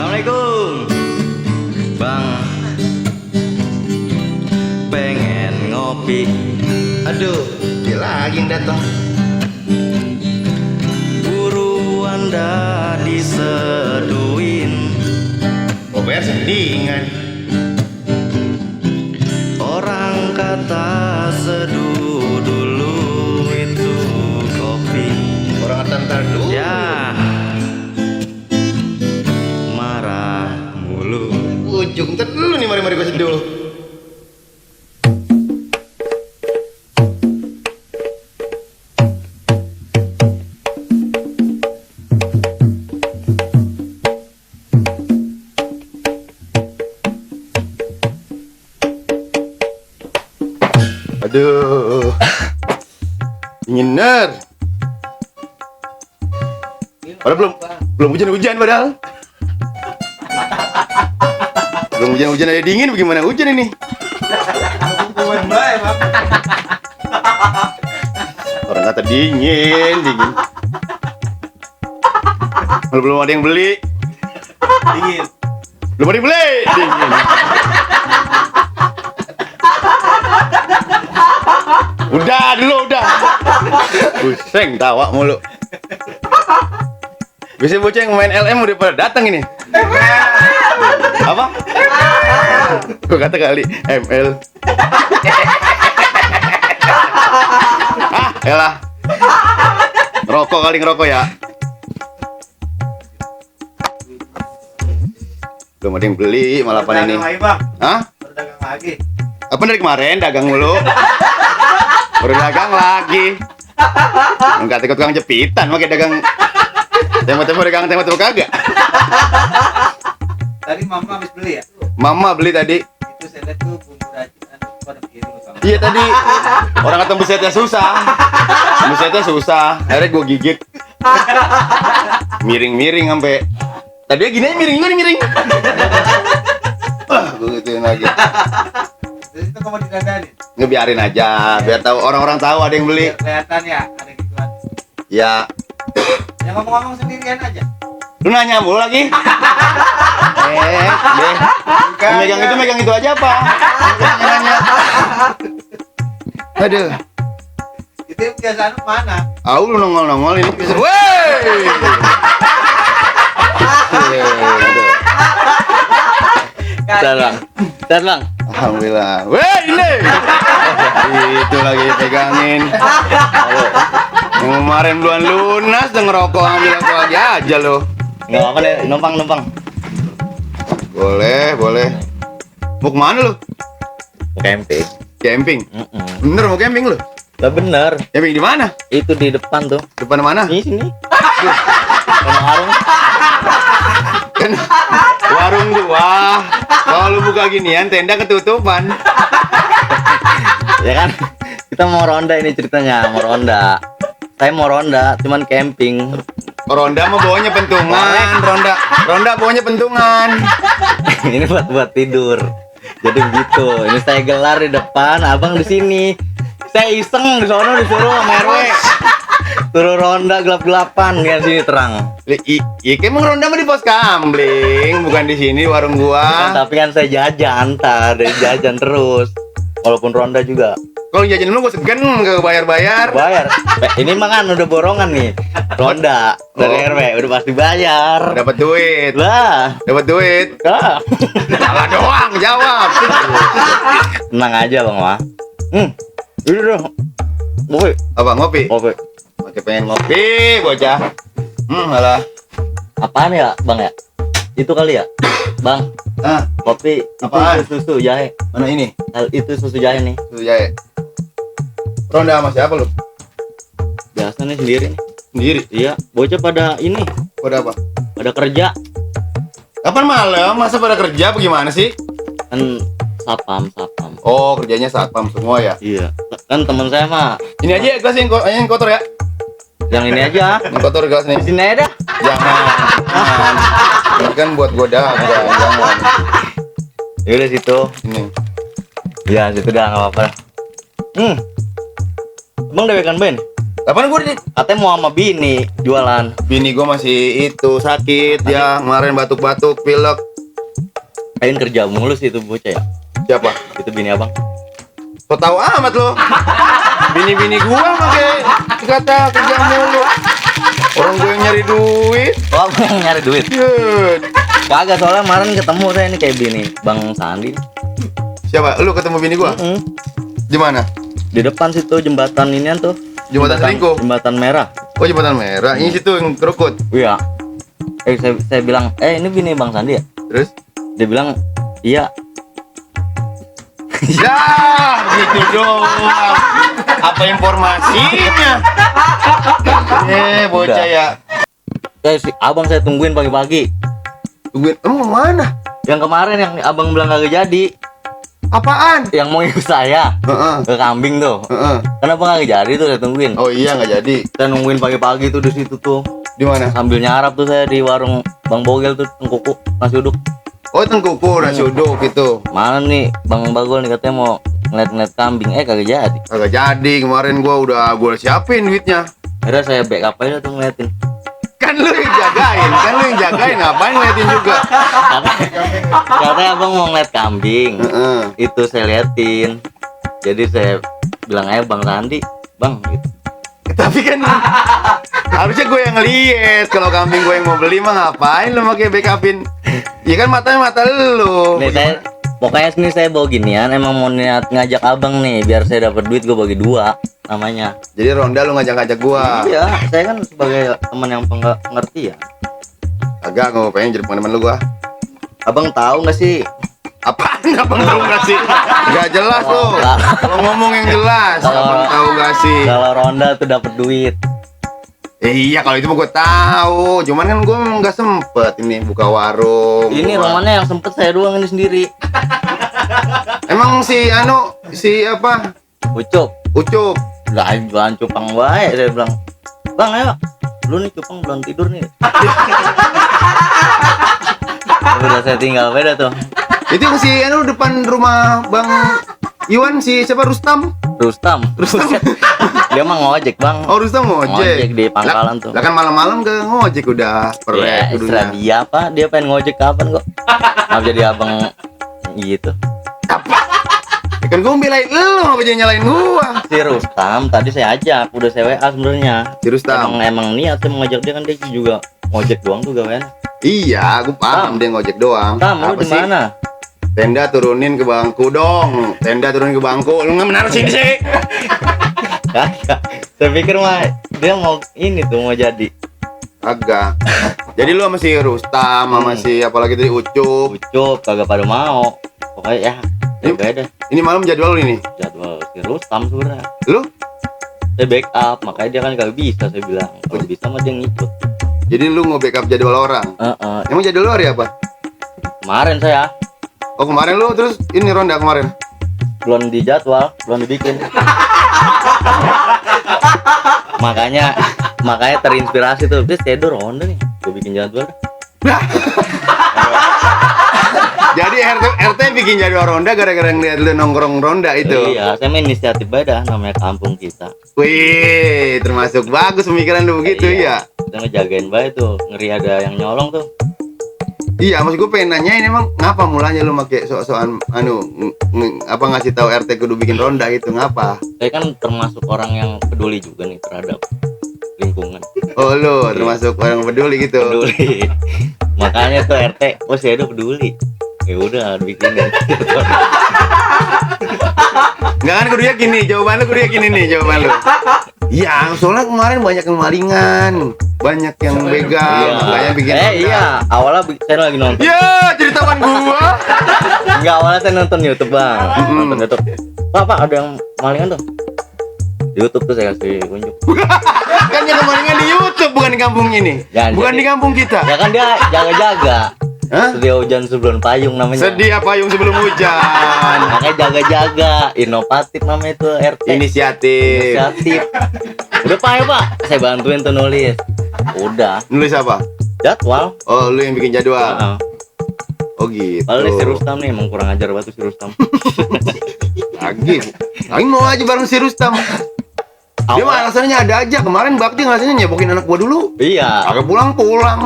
Assalamualaikum Bang, pengen ngopi. Aduh, dia lagi yang datang. Buruan dah diseduin. Mau bayar sendingan. Orang kata seduh dulu itu kopi. Orang ntar dulu. Ya, marah mulu. Ujung ntar dulu nih, mari gue seduh. Aduh, dingin ner. Padahal belum hujan padahal. Belum hujan aja dingin, bagaimana hujan ini? Orang kata dingin. Belum ada yang beli. Dingin. Belum ada yang beli. Dingin. Udah. Pusing tawa mulu. Biasanya bocah yang main LM udah pada datang ini. Apa? Gue kata kali ML. Elah. Ngerokok ya. Belum ada yang beli malah pan ini. Hah? Baru dagang lagi. Apa dari kemarin dagang mulu? Baru dagang lagi. Enggak ikut tukang jepitan, pakai dagang tembok-tembok, dagang tembok-tembok kagak. Tadi mama habis beli ya? Mama beli tadi. Itu saya lihat tuh bumbu racikan pada piring sama. Iya tadi. Orang kata busetnya susah. Akhirnya gue gigit. Miring sampai. Tadi gini aja miring. Gue gituin lagi. Terus itu kamu didandanin? Ngebiarin aja, biar tahu orang-orang tahu ada yang beli. Biar kelihatan ya ada gituan. Ya, Yang ngomong-ngomong sendirian aja. lu nanya mulu lagi. Deh. Megang itu aja apa? Nanya. Aduh. Itu yang kebiasaan mana? Lu nongol ini bisa. Wey. Bentar bang. Alhamdulillah. Wey, ini. Itu lagi pegangin. Yang kemarin belum lunas udah ngerokok, ambil aku lagi aja lo. Nggak apa deh, numpang. Boleh. Mau kemana lo? Camping. Camping. Bener mau camping lo? Lah bener. Camping di mana? Itu di depan tuh. Depan mana? Sini. Sama warung. Kan warung gua. Kalau lu buka ginian tenda ketutupan. Ya kan? Kita mau ronda ini ceritanya, Saya mau ronda, cuman camping. Ronda mah bawanya pentungan. Ronda bawanya pentungan. Ini buat tidur. Jadi begitu. Ini saya gelar di depan, abang di sini. Saya iseng di sono disuruh sama RW. Suruh ronda gelap-gelapan kan sini terang. Iya kayak emang ronda mah di pos kambling, bukan di sini warung gua. Tapi kan saya jajan dari jajan terus. Walaupun ronda juga. Kalau jajan lu gua segen kagak bayar. Bayar. Ini mah kan udah borongan nih. Ronda dari RW udah pasti bayar. Dapat duit. Lah. Salah doang jawab. Tenang aja bang Wah. Ini dong. Ngopi. Apa ngopi? Oke pengen ngopi bocah. Malah. Apaan ya bang ya? Itu kali ya, bang. Kopi. Apaan? Itu susu jahe. Mana ini? Itu susu jahe nih. Susu jahe. Ronda sama siapa lu? Biasa nih sendiri. Sendiri? Iya. Bocah pada ini. Pada apa? Pada kerja. Kapan malam? Masa pada kerja? Bagaimana sih? Kan satpam. Oh kerjanya satpam semua ya? Iya. Kan teman saya mah. Ini aja gelas yang kotor ya? Yang ini aja. Yang kotor gelas nih. Di sini aja dah. Jangan. Ini kan buat gua jangan. Ya udah situ. Ini. Ya situ dah nggak apa-apa. Bang dewekan Ben. Kapan gue di Katanya mau sama bini jualan. bini gue masih itu sakit ya, kemarin batuk-batuk, pilek. Kayaknya kerja mulu sih itu bocah ya. Siapa? Itu bini abang. So tau amat lo. Bini-bini gua pakai kata kerja mulu. Orang gue yang nyari duit. Oh, abang yang nyari duit. Yud. Kagak, soalnya kemarin ketemu saya ini kayak bini Bang Sandi. Siapa? Lu ketemu bini gua? Mm-mm. Di mana? Di depan situ jembatan inian tuh. Jembatan selingkuh. Jembatan merah. Oh, jembatan merah. Ini situ yang kerukut. Iya. Saya bilang, ini bini Bang Sandi ya? Terus? Dia bilang, iya. Ya, gitu doang. Apa informasinya? Bocah ya. Si abang saya tungguin pagi-pagi. Tungguin, emang mana? Yang kemarin yang abang bilang kagak jadi, Apaan? yang mau ikut saya Heeh. ke kambing tuh. Heeh. Kenapa kagak jadi tuh saya tungguin? Oh iya, nggak jadi. Saya nungguin pagi-pagi tuh di situ tuh. Di mana? Sambil nyarap tuh saya di warung Bang Bogel tuh, tengkuku nasi uduk. Oh, tengkuku nasi uduk itu. Mana nih Bang Bagol nih katanya mau ngeliat-ngeliat kambing, kagak jadi. Kagak jadi. Kemarin gua siapin duitnya. Akhirnya saya backup aja tuh ngeliatin. Kan lu yang jagain, ngapain ngeliatin juga? Katanya abang mau ngeliat kambing. Heeh. Itu saya liatin. Jadi saya bilang aja Bang Sandi, Bang gitu. Tapi kan harusnya gue yang ngeliat. Kalau kambing gue yang mau beli mah ngapain lu pakai backupin? Ya kan matanya mata lu. Nih saya pokoknya sini saya bawa ginian, emang mau niat ngajak abang nih biar saya dapat duit, gue bagi dua namanya. Jadi ronda lu ngajak-ngajak gua. Iya, saya kan sebagai teman yang pengerti ya. Agak gue pengen jadi teman lu gua. Abang tahu nggak sih? Apaan abang tahu gak sih? Gak jelas lo. Nggak. Kalau ngomong yang jelas, Kalau- abang tahu gak sih? Kalau ronda tuh dapat duit. Iya kalau itu mah gue tahu. Cuman kan gue nggak sempet ini buka warung. Ini Gua- romannya yang sempet saya doang ini sendiri. Emang si apa? Ucup, Ucup. lah jualan cupang baik. Saya bilang, Bang ayo, lu nih cupang belum tidur nih. Udah saya tinggal beda tuh. Itu yang si depan rumah Bang Iwan, si siapa, Rustam? Rustam. Dia mah ngojek bang. Oh Rustam Ngojek ngojek. di pangkalan tuh. Lah kan malam-malam ke ngojek udah Ya, perek istilah kudunya. dia apa? Dia pengen ngojek kapan kok? Nggak jadi abang gitu. Ya kan gue belain lu, ngapa jadi nyalain gua? Si Rustam tadi saya ajak, udah saya WA sebenarnya. Si Rustam. Emang niat saya mau ngajak dia, kan dia juga ngojek doang tuh gawean. Iya, gue paham dia ngojek doang. Tam, lu Apa di sih? mana? Tenda turunin ke bangku dong. Tenda turunin ke bangku. Lu nggak menaruh sini sih? Kagak. Saya pikir mah dia mau ini tuh mau jadi. Agak. Jadi lu sama si Rustam, sama si apalagi tadi Ucup. Ucup kagak pada mau. Pokoknya ya, Yuk. beda Ini malam jadwal lu ini. jadwal si Rustam sebenarnya. Lu? Saya backup, makanya dia kan kagak bisa, saya bilang. Kalau bisa mah dia ngikut. Jadi lu mau backup jadwal orang. Emang jadwal lu hari apa? Kemarin saya Oh kemarin lu terus ini ronda kemarin. belum dijadwal, belum dibikin. makanya terinspirasi tuh, terus saya ronda nih, gue bikin jadwal. Jadi RT bikin jadwal ronda gara-gara ngeliat lu nongkrong ronda itu. Iya, saya main inisiatif beda, namanya kampung kita. Wih, termasuk bagus pemikiran lu begitu ya. Kita ngejagain baik tuh, ngeri ada yang nyolong tuh. Iya, maksud gue pengen nanyain emang ngapa mulanya lu make sok-sokan apa ngasih tahu RT kudu bikin ronda itu ngapa? Saya kan termasuk orang yang peduli juga nih terhadap lingkungan. Oh lu termasuk orang peduli gitu. Peduli. Makanya tuh RT, oh saya udah peduli. Ya udah bikin dari Enggak kan kudunya gini, jawaban lu kudunya gini nih jawaban lu. Iya, soalnya kemarin banyak yang malingan, banyak yang begal, makanya bikin ronda. iya, awalnya saya lagi nonton. Ya, ceritakan gua. Enggak, awalnya saya nonton YouTube bang. Nonton YouTube. Pak, ada yang malingan tuh. Di YouTube tuh saya kasih unjuk. Kan yang kemalingan di YouTube bukan di kampung ini. Jangan, Bukan jadi- di kampung kita. Ya kan dia jaga-jaga. Hah? Sedia hujan sebelum payung namanya. Sedia payung sebelum hujan. Makanya jaga-jaga, inovatif namanya itu RT. Inisiatif. Inisiatif. Udah Pak ya Pak, saya bantuin tuh nulis. Udah, Nulis apa? jadwal. Oh, lu yang bikin jadwal. Heeh. Oh gitu. Kalau si Rustam nih emang kurang ajar banget tuh si Rustam. Lagi. Lagi mau aja bareng si Rustam. Dia mah alasannya ada aja. Kemarin Bakti alasannya nyebokin anak gua dulu. Iya. Agak pulang.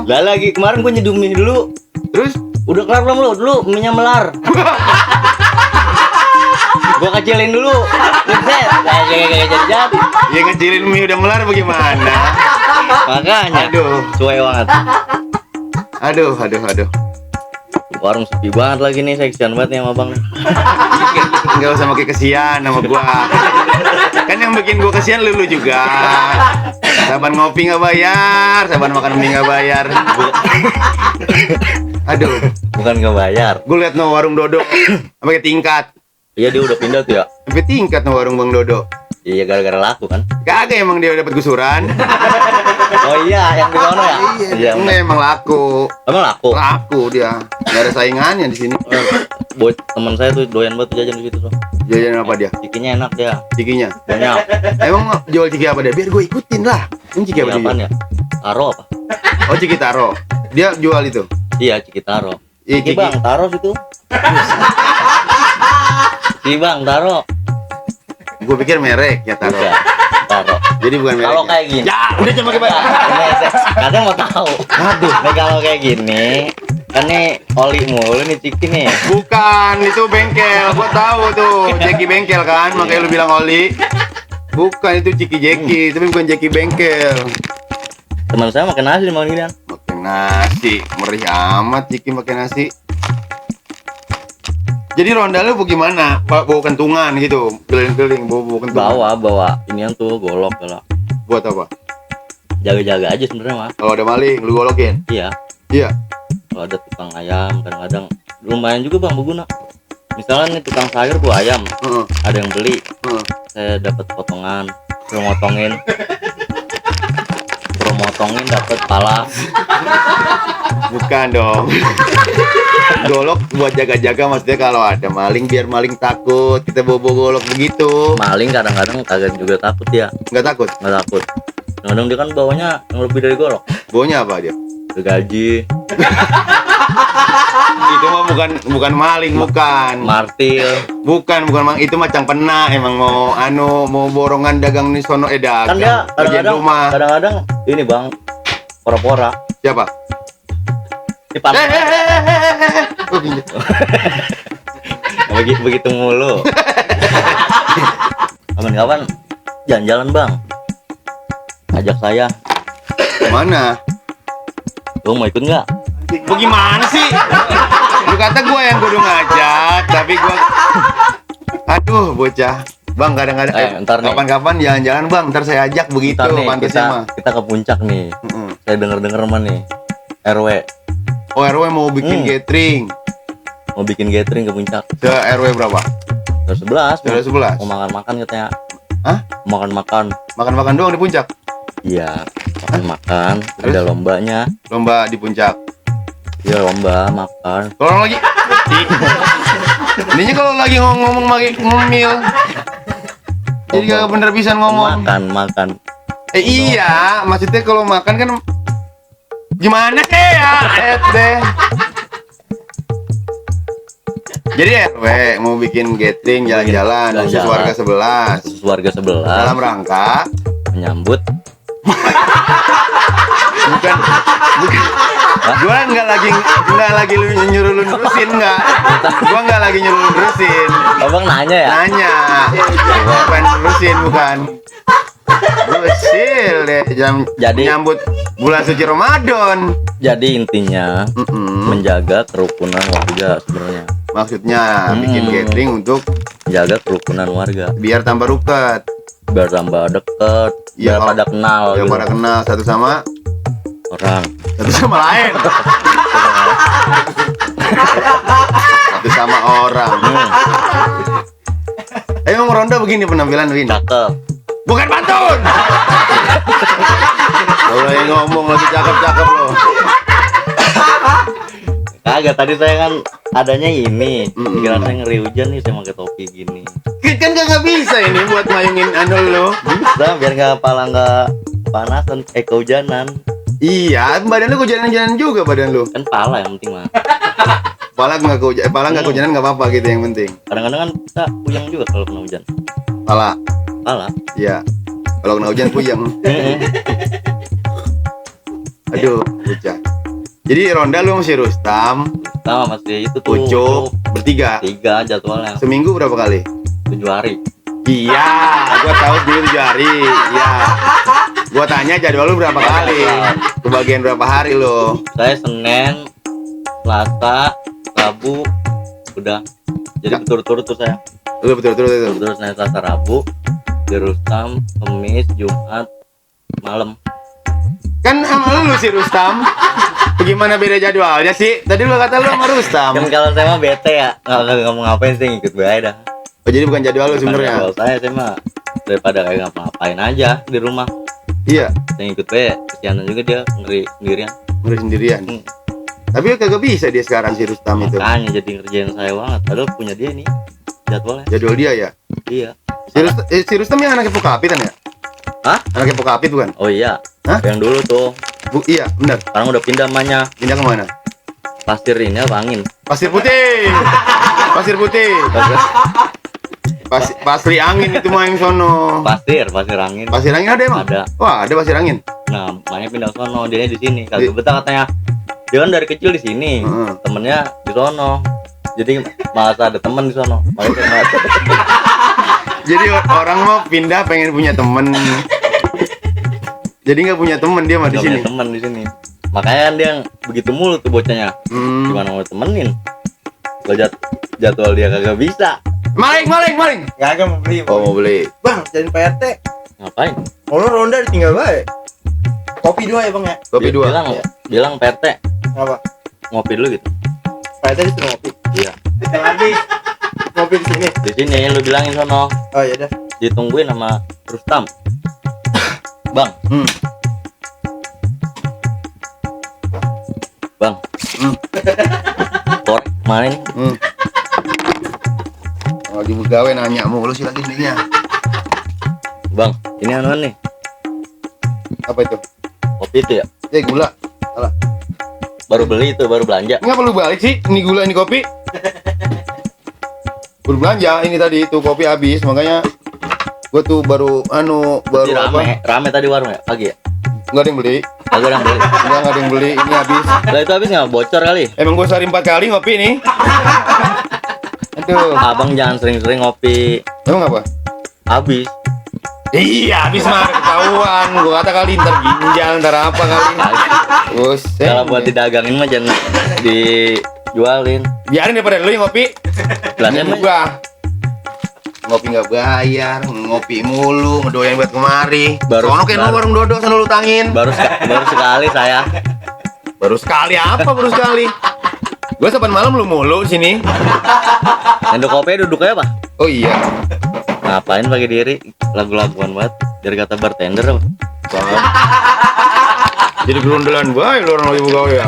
Lah lagi kemarin gua nyeduh mie dulu. Terus Udah kelar belum lu? Dulu minyak melar. Gua kecilin dulu. Set. Kayak jadi. ya ngecilin mie udah melar bagaimana? Makanya. Aduh. Cuek banget. Aduh. Warung sepi banget lagi nih, saya kesian banget nih sama Bang nih. Enggak usah pakai kesian sama gua. Kan yang bikin gua kesian lu juga. Saban ngopi nggak bayar, saban makan mie nggak bayar. Aduh, Bukan gak bayar. gua liat no warung Dodo sampai ke tingkat. Iya dia udah pindah tuh ya. Sampai tingkat no warung Bang Dodo. Iya gara-gara laku kan. Kagak emang dia dapat gusuran. Oh iya yang di sana ya. Iya. Enggak emang laku. Emang laku. Laku dia. Enggak ada saingannya di sini. Buat teman saya tuh doyan banget jajan di situ tuh. Jajan apa dia? Cikinya enak dia. Cikinya. Banyak. Emang jual ciki apa dia? Biar gue ikutin lah. Ini ciki apa dia? Apaan jual? ya? Taro apa? Oh, ciki taro. Dia jual itu. Iya ciki taro. Iya, Ciki ciki. bang taro situ. Ciki bang taro. Gue pikir merek ya taro. Bukan. Taro. Jadi bukan merek. Kalau kayak gini. Ya, udah jangan pakai Ya, ini katanya mau tahu. Aduh, nih kalau kayak gini, kan nih oli mulu nih ciki nih. Bukan, itu bengkel. Gua tahu tuh, Jeki bengkel kan, makanya lu bilang oli. Bukan, itu Ciki Jeki, tapi bukan Jeki bengkel. Teman saya makan nasi makan ginian. Makan nasi, merih amat Ciki makan nasi. Jadi ronda lu bagaimana? Bawa kentungan gitu, keliling-keliling bawa kentungan. Bawa inian tuh golok lah. Buat apa? Jaga-jaga aja sebenarnya mah. Kalau ada maling, lu golokin. Iya. Iya. Kalau ada tukang ayam kadang-kadang lumayan juga bang berguna. Misalnya nih tukang sayur tuh ayam, Heeh. ada yang beli, Heeh. saya dapat potongan, promotongin dapat pala. Bukan dong. Golok buat jaga-jaga, maksudnya kalau ada maling biar maling takut. Kita bawa golok begitu. Maling kadang-kadang kagak juga takut ya, Nggak takut. nggak takut. Kadang dia kan bawanya yang lebih dari golok, Baunya apa dia? gaji, Itu mah bukan maling, bukan. martil. Bukan itu macam pena emang mau borongan dagang nih sono Kan dagang. dia Kerjaan rumah. kadang-kadang ini bang, pora-pora. Siapa? Dipanggil. Oh, gini. Begitu mulu. Kapan-kapan jalan-jalan bang, ajak saya. Mana? Lu mau ikut nggak? Bagaimana sih? Lu kata gua yang kudu ngajak, tapi gua aduh bocah. Bang kadang-kadang Ntar nih. kapan-kapan jalan-jalan bang, ntar saya ajak begitu Ntar nih pantasnya mah. kita ke puncak nih. Mm-mm. Saya denger mah nih RW Oh RW mau bikin catering. mau bikin gathering ke puncak. Se RW berapa? Terus 11 Terus 11. mau makan-makan katanya. Hah? Mau makan-makan. Makan-makan doang di puncak. Iya, makan. Terus? Ada lombanya. Lomba di puncak. Iya, lomba makan. Kalau lagi ininya kalau lagi ngomong ngomil. Jadi gak bener bisa ngomong. Makan. Iya, maksudnya kalau makan kan gimana sih ya? Deh. Jadi RW mau bikin gathering jalan-jalan khusus warga 11 Khusus warga 11 dalam rangka menyambut. bukan gua nggak lagi lu nyuruh lu nerusin nggak, gua nggak lagi nyuruh lu nerusin, Abang nanya ya? nanya bukan nerusin, bukan nerusin deh Jadi- nyambut bulan suci Ramadan. Jadi intinya Mm-mm. menjaga kerukunan warga sebenarnya. Maksudnya bikin gathering untuk Menjaga kerukunan warga biar tambah ruket, biar tambah deket, Iya, biar pada kenal biar gitu. pada kenal satu sama Orang. lain, satu sama orang. Emang ronda begini penampilan Win? Cakep. Bukan pantun. Kalau yang ngomong lagi cakep-cakep loh. Kagak, tadi saya kan adanya ini. Mm-mm. Kira saya ngeri hujan nih, saya pakai topi gini. Kan nggak bisa ini buat mayungin anu lo. Bisa biar nggak panasan, kehujanan. Iya, badan lu kehujanan-hujanan juga badan lu. Kan pala yang penting mah. Pala nggak kehujanan nggak apa-apa gitu yang penting. Kadang-kadang kan kita puyeng juga kalau kena hujan. Pala, Pala. iya. Kalau kena hujan puyeng. Aduh, bocah. Jadi ronda lu masih Rustam, Sama masih itu tuh. Ucup, bertiga. 3 jadwalnya. Seminggu berapa kali? 7 hari. Iya, gua tahu seminggu 7 hari. Iya. Gua tanya jadwal lu berapa kali? Kebagian berapa hari lu? Saya Senin, Selasa, Rabu, udah. Jadi berturut-turut tuh saya. Lu betul-betul itu. Berturut Senin, Selasa, Rabu, di Rustam, Kamis, Jumat, malam. Kan sama lu si Rustam. Bagaimana beda jadwalnya sih? Tadi lu kata lu sama Rustam. Kan kalau saya mah bete ya, nggak mau ngapain sih ngikut gue aja dah. Oh, jadi bukan jadwal lu Bukan sebenarnya. jadwal saya mah daripada kayak ngapa-ngapain aja di rumah. Iya, Saya ngikut gue, kesianan juga dia ngeri sendirian. ngeri sendirian. Hmm. Tapi kagak bisa dia sekarang si Rustam itu. Makanya jadi ngerjain saya banget. Padahal punya dia nih jadwalnya. Jadwal dia ya. Iya. Si Rustam yang anaknya Pokapit kan ya? Hah? Anaknya Pokapit bukan? Oh iya. Hah? Yang dulu tuh. Iya, benar. Sekarang udah pindah namanya. Pindah kemana? Pasir ini apa angin? Pasir Putih. Pasir Putih. Pasri angin itu mah yang sono. Pasir angin. Pasir angin ada emang? Ada. Wah, ada pasir angin. Nah, makanya pindah ke sono, dia di sini. Kagak betah katanya. Dia kan dari kecil di sini. Heeh. Temennya di sono. Jadi malah ada temen di sono. Makanya saya nggak- Jadi orang mau pindah pengen punya temen. Jadi nggak punya temen dia mah di nggak sini. punya temen di sini. Makanya kan dia begitu mulu tuh bocahnya. Hmm. Gimana mau temenin? Kalau jadwal dia kagak bisa. Maling. Ya agak mau beli. Oh, mau beli. Bang, jadi PRT. Ngapain? Kalau ronda ditinggal bae. Kopi 2 ya bang ya? Kopi dua. Bilang PRT Apa? ngopi dulu gitu. PRT disuruh ngopi. Iya. Lagi ngopi di sini. Di sini lu bilangin sono. Oh iya dah. Ditungguin sama Rustam. Bang, Hmm. Bang. Hmm. Korek main. Hmm. Lagi begawe nanya mulu sih lagi ininya. Bang, ini anuan nih. Apa itu? Kopi itu ya. Gula. Baru beli itu, baru belanja. Nggak perlu balik sih, ini gula ini kopi. Baru belanja ini tadi itu kopi habis, makanya gua tuh baru Jadi apa? rame tadi warung ya pagi ya. Nggak ada yang beli, Kagak ada yang beli. nggak ada yang beli, ini habis. Lah itu habis nggak bocor kali. Emang gua sehari 4 kali ngopi nih. Aduh, Abang jangan sering-sering ngopi. emang apa? Habis. Iya, habis mah ketahuan. Gua kata kali ntar ginjal, ntar apa kali. Buset. Kalau buat didagangin mah jangan dijualin. Biarin daripada lu yang ngopi. Gelasnya Ini mah gua ngopi nggak bayar, ngopi mulu, ngedoain buat kemari. Sono kayak lu warung dodo, sana lu tangin. baru sekali saya. Baru sekali apa? Baru sekali. Gua 8 malam lu mulu sini. Endok kopi duduknya apa? Oh iya. Ngapain pakai diri? Lagu-laguan banget. Dari kata bartender apa? Bang. Jadi gerundelan bae lu orang lagi buka ya.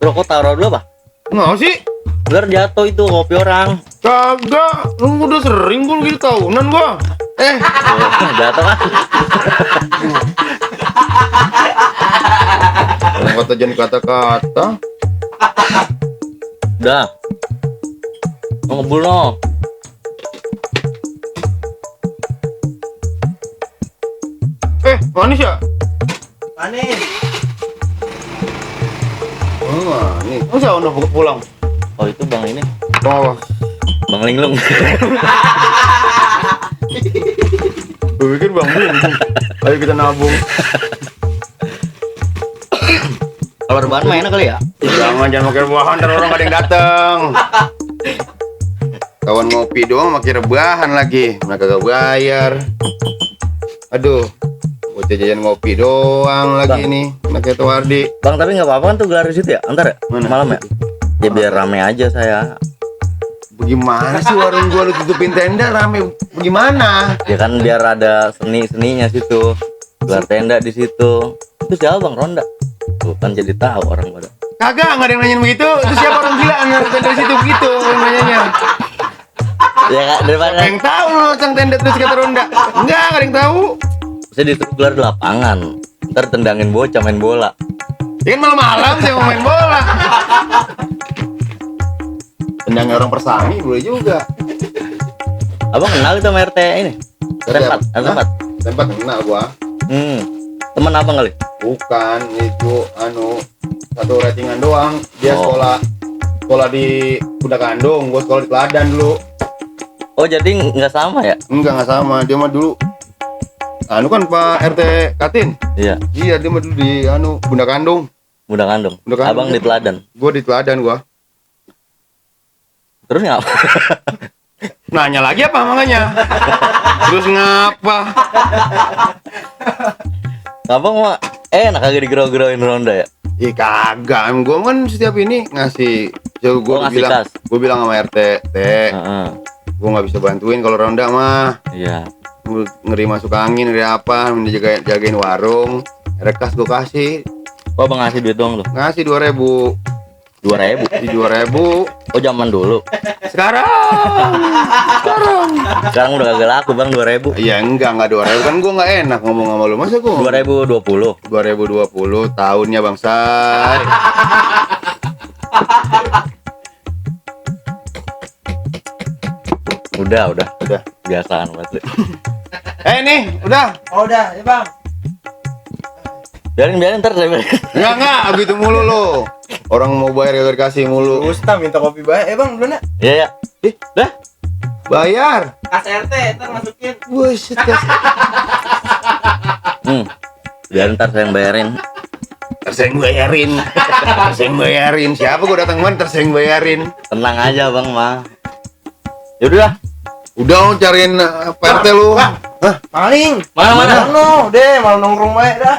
Rokok taruh dulu apa? Nggak sih? Bener jatuh itu kopi orang. Kagak, lu udah sering gua gitu tahunan gua. Jatuh kan? Kata jangan kata-kata. Udah. Mau ngebul no. Manis ya? Manis. Oh, manis. Masa udah pulang? Oh itu bang ini. Oh, Bang Linglung. gue pikir Bang Bin. Ayo kita nabung. Kalau rebahan mah enak kali ya? Jangan pakai rebahan, ntar orang gak ada yang dateng. Kawan ngopi doang pakai rebahan lagi. Mereka gak bayar. Aduh, bocah jajan ngopi doang lagi Bang. nih. Pakai Tuardi. Bang tapi nggak apa-apa kan tuh gelar di situ ya? Antar ya? Mana? Malam ya? Ya biar rame aja saya. Bagaimana sih warung gua lu tutupin tenda rame? Bagaimana? Ya kan biar ada seninya situ. Gelar tenda di situ. Itu siapa bang Ronda? Tuh kan jadi tahu orang pada. Kagak, nggak ada yang nanyain begitu. Itu siapa orang gila yang dari situ begitu orang nanyanya. Ya kan daripada Yang tahu lu cang tenda terus kata Ronda. Enggak ada yang tahu. saya ditutup gelar di lapangan. Ntar tendangin bocah main bola. Ya kan malam-malam saya mau main bola. Tendangnya orang Persami boleh juga. Abang kenal itu sama RT ini? Tempat, tempat. Tempat kena gua. Teman abang kali. Bukan, itu satu ratingan doang. Dia Oh. sekolah di Kuda Kandung, gua sekolah di Teladan dulu. Oh, jadi nggak sama ya? Enggak sama, dia mah dulu kan Pak RT Katin. Iya, Iya, dia mah dulu di Bunda Kandung. Bunda Kandung. Bunda Kandung. Abang di Teladan. Gua di Teladan gua. Terus ngapa? Nanya lagi apa makanya? Terus ngapa? Abang mah enak kagak digerau-gerauin ronda ya? Ih kagak, gua kan setiap ini ngasih. Oh, ngasih kas. Gua bilang sama RT, Heeh. gua nggak bisa bantuin kalau ronda mah. Iya. Gua ngeri masuk angin, ngeri apa, jagain warung. Rekas gua kasih, Oh, abang ngasih duit doang tuh. ngasih 2.000. 2.000. Di 2.000. Oh, zaman dulu. Sekarang. Sekarang udah kagak laku, Bang, 2.000. Iya enggak 2.000 kan gua nggak enak ngomong sama lu. Masa gua 2020. 2020 tahunnya Bang Say. Udah. Udah. Biasaan banget. Nih, udah. Oh udah, ya bang. Biarin ntar saya biarin. Enggak, gitu mulu lu. Orang mau bayar gak dikasih mulu. Gusta minta kopi baik. Bang, dulu nak. Iya. Dah. Bayar. Kas RT, ntar masukin. Buset. Biarin ntar saya yang bayarin. Terseng bayarin. Siapa gua datang mana terseng bayarin. Tenang aja, Bang, mah. Yaudah. Udah lu cariin PRT lu. Hah? Maling. Mana? No, deh, malah nongkrong baik dah.